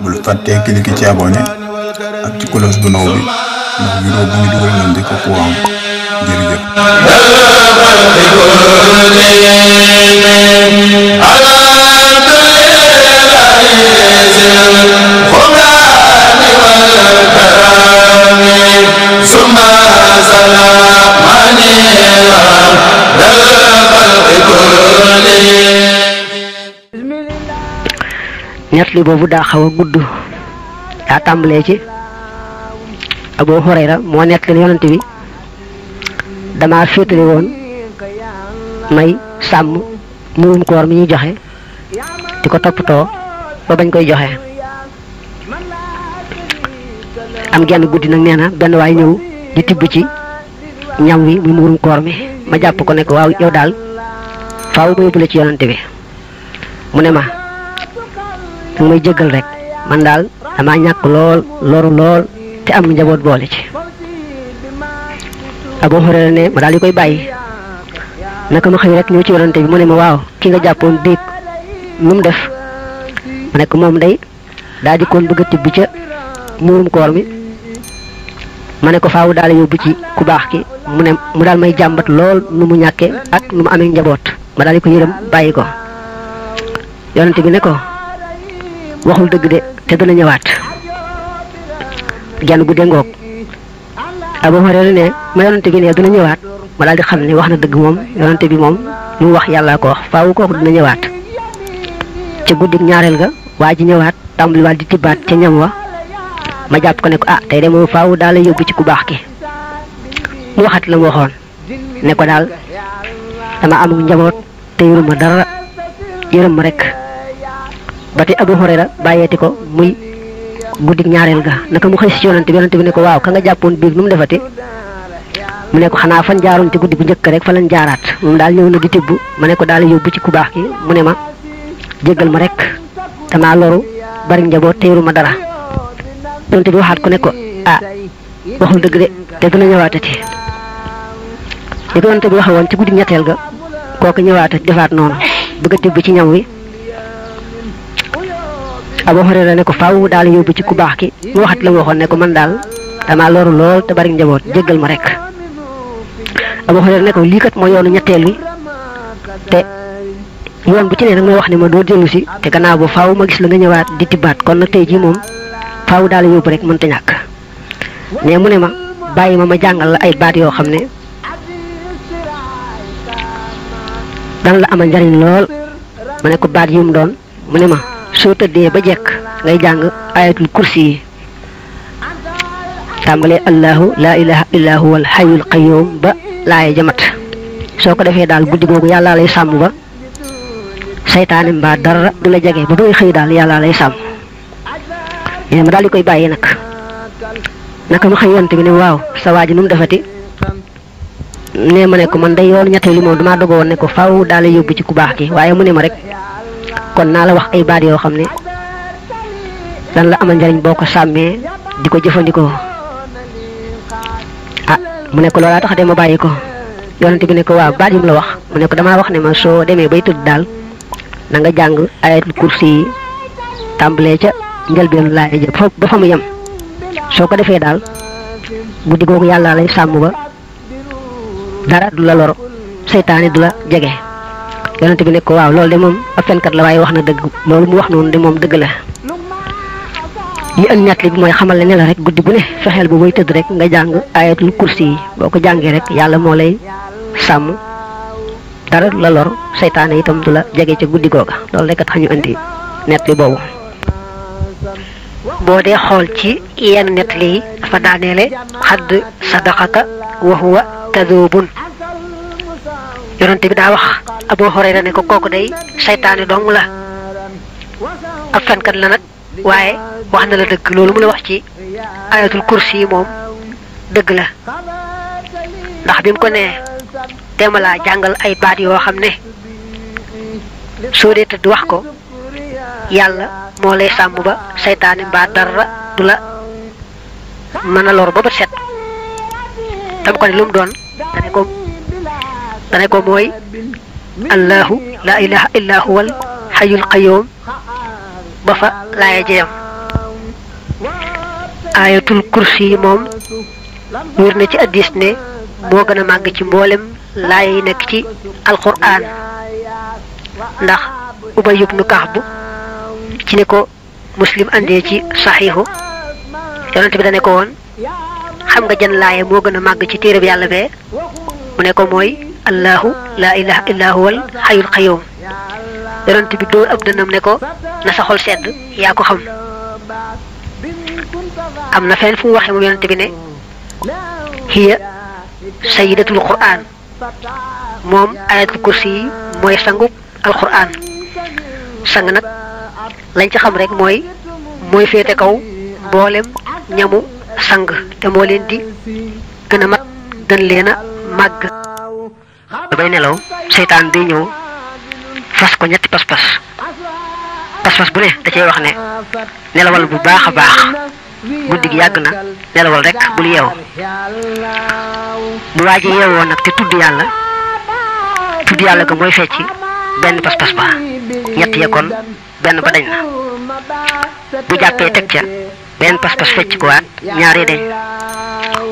bul fàttee cliquer ci abonné ak ci cloche bu ndaw bi ndax vidéo bu ñu dugal ngeen di ko am jërëjëf. ñett li boobu daa xaw a gudd daa tàmbalee ci Abu Hurayra moo nekk leen yonante bi dama féetale woon may sàmm murum koor mi ñuy joxe di ko toppatoo ba bañ koy joxe am genn guddi nag nee na benn waay ñëw di tibb ci ñam wi muy murum koor mi ma jàpp ko ne ko waaw yow daal faaw ma yóbbu la ci yonante bi mu ne ma danga may jéggal rek man daal dama ñàkk lool loru lool te am njaboot boole ci Abu Hurayra ne ma daal di koy bàyyi naka ma xëy rek ñëw ci yonante bi mu ne ma waaw ki nga jàppoon biig nu mu def ma ne ko moom day daal di koon bëgg a tibb ca muurum koor mi ma ne ko faaw daal yóbbu ci ku baax ki mu daal may jàmbat lool nu mu ñàkke ak nu mu amee njaboot ma daal di ko yërëm bàyyi ko yonante bi ne ko waxul dëgg de te dana ñëwaat genn guddee ngoog Abu Hurayra ne ma yonante bi ne dana ñëwaat ma daal di xam ne wax na dëgg moom yonante bi moom lu mu wax yàllaa ko wax faaw kooku dina ñëwaat ca guddik ñaareel ga waa ji ñëwaat tàmbaliwaat di tibbaat ca ñam wa ma jàpp ko ne ko ah tey de moom faaw daal la yóbbu ci ku baax ki mu waxat la mu waxoon ne ko daal dama amul njaboot te yëruma dara yërëm ma rek ba tey Abu Hurayra bàyyeeti ko muy guddik ñaareel ga naka mu xëy si yonante bi ne ko waaw ka nga jàppoon biig nu mu defati mu ne ko xanaa fan jaaroon ci guddi bu njëkk rek fa lañ jaaraat moom daal ñëw na di tibb ma ne ko daal yóbbu ci ku baax ki mu ne ma jéggal ma rek damaa loru bari njaboot te yëruma dara yonante bi waxaat ko ne ko ah waxul dëgg de te dina ñëwaatati li ko yonante bi waxe woon ci guddik ñetteel ga kooku ñëwaatati defaat noonu bëgg a tibb ci ñam wi Abu Hurayra ne ko faaw daal yóbbu ci ku baax ki mu waxat la mu waxoon ne ko man daal dama loru lool te bari njaboot jéggal ma rek Abu Hurayra ne ko lii kat mooy yoonu ñetteel wi te yoon bu ci ne nag may wax ne ma doo dellu si te gannaaw ba faaw ma gis la nga ñëwaat di tibbaat kon nag tey jii moom faaw daal yóbbu rek mënta ñàkk mais mu ne ma bàyyi ma jàngal la ay baat yoo xam ne dana la amal njariñ lool ma ne ko baat yu mu doon mu ne ma soo tëddee ba jekk ngay jàng ayatul kursi yi tàmbalee allahu laa ilaha illa huwal hayyul qayyum ba laaya jamat soo ko defee daal guddi googu yàlla lay sàmm ba saytaane mbaa dara du la jege ba dooy xëy daal yàlla lay sàmm mais ma daal di koy bàyyi naka ma xëy yonte bi ne waaw sa waa ji nu mu defati ne ma ne ko man day yoon ñetteeli moom damaa dogo woon ne ko faaw daal la yóbbu ci ku baax ki waaye mu ne ma rek kon naa la wax ay baat yoo xam ne dan la amal njariñ boo ko sàmmee di ko jëfandikoo ah mu ne ko loolaa tax de ma bàyyi ko yonante bi ne ko waaw baat yi mu la wax mu ne ko damaa wax ne ma soo demee bay tëdd daal na nga jàng ayatul kursi yi tàmbalee ca njëlbeenu laay jë ba fa mu yem soo ko defee daal guddi googu yàlla lay sàmm ba dara du la lor seytaane du la jege yonante bi ne ko waaw loolu de moom ab fenkat la waaye wax na dëgg loolu mu wax noonu de moom dëgg la li ënd ñett li bi mooy xamal ne la rek guddi bu ne fexeel bu bay tëdd rek nga jàng ayatul kursi yi boo ko jàngee rek yàlla moo lay sàmm dara du la lor seytaane itam du la jege ca guddi googa loolu rek a tax ñu indi nett li boobu boo dee xool ci yenn nett li dafa daaneele xadd sadaqaka wa huwa kadubun yonante bi daa wax Abu Hurayra ne ko kooku day saytaane dong la ab fenkat la nag waaye wax na la dëgg loolu mu la wax ci ayatul kursi yi moom dëgg la ndax bi mu ko nee teema laa jàngal ay baat yoo xam ne soo dee tëdd wax ko yàlla moo lay sàmm ba saytaane mbaa dara du la mën a lor ba bët set tam ko ne lu mu doon dane ko mooy allahu la ilaha illa huwal hayyul qayyum ba fa laaya jeyam ayatul kursi moom wér na ci addis ne moo gën a màgg ci mboolem laay yi nekk ci alquran ndax Ubay ibnu Kaab ci ne ko Muslim andee ci saxiixu yonent bi dane ko woon xam nga jan laaye moo gën a màgg ci téere bi yàlla bee mu ne ko mooy allahu laa ilaha illa huwal hayyul qayyum yonent bi dóor ab dënam ne ko na sa xol sedd yaa ko xam am na fenn fu mu waxee moom yonent bi ne hiya sayyidatul qur'an moom ayatul kursi yi mooy sangu alquran sang nag lañ ci xam rek mooy féete kaw mboolem ñamu sang te moo leen di gën a mat gën leen a màgg bay nelaw seytaan day ñëw fas ko ñetti pas-pas bu ne da cay wax ne nelawal bu baax a baax guddi gi yàgg na nelawal rek bul yeewu bu waaji yeewoo nag te tudd yàlla ga mooy fecci benn pas-pas ba ñett ya kon benn ba dañ na bu jàppee teg ca benn pas-pas fecc ko waat ñaaree dañ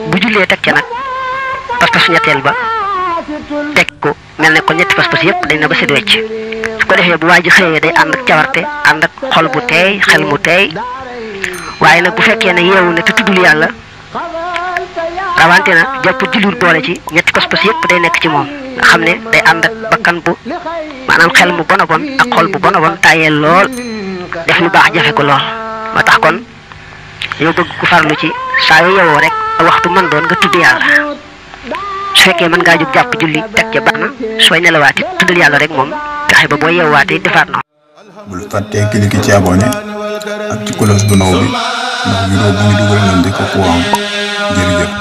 bu jullee teg ca nag pas-pas ñetteel ba teg ko mel ne ko ñetti pas-pas yépp dañ na ba set wecc su ko defee bu waa ji xëyee day ànd ak cawarte ànd ak xol bu teey xel mu teey waaye nag bu fekkee ne yeewu ne te tuddul yàlla rawante na jàpp julul boole ci ñetti pas-pas yépp day nekk ci moom nga xam ne day ànd ak bakkan bu maanaam xel mu bon a bon ak xol bu bon a bon tàyyeel lool def lu baax jafe ko lool moo tax kon yow bëgg ku farlu ci saa yu yewoo rek waxtu mën doon nga tudd yàlla su fekkee mën ngaa jóg jàpp julli teg ca baax na sooy nelawaati tuddal yàlla rek moom fexe ba boo yeewaatee defaat noonu. bul fàttee cliquer ci abonné ak ci cloche bu ndaw bi ndax vidéo bu ñu dugal nañ di ko am jërëjëf.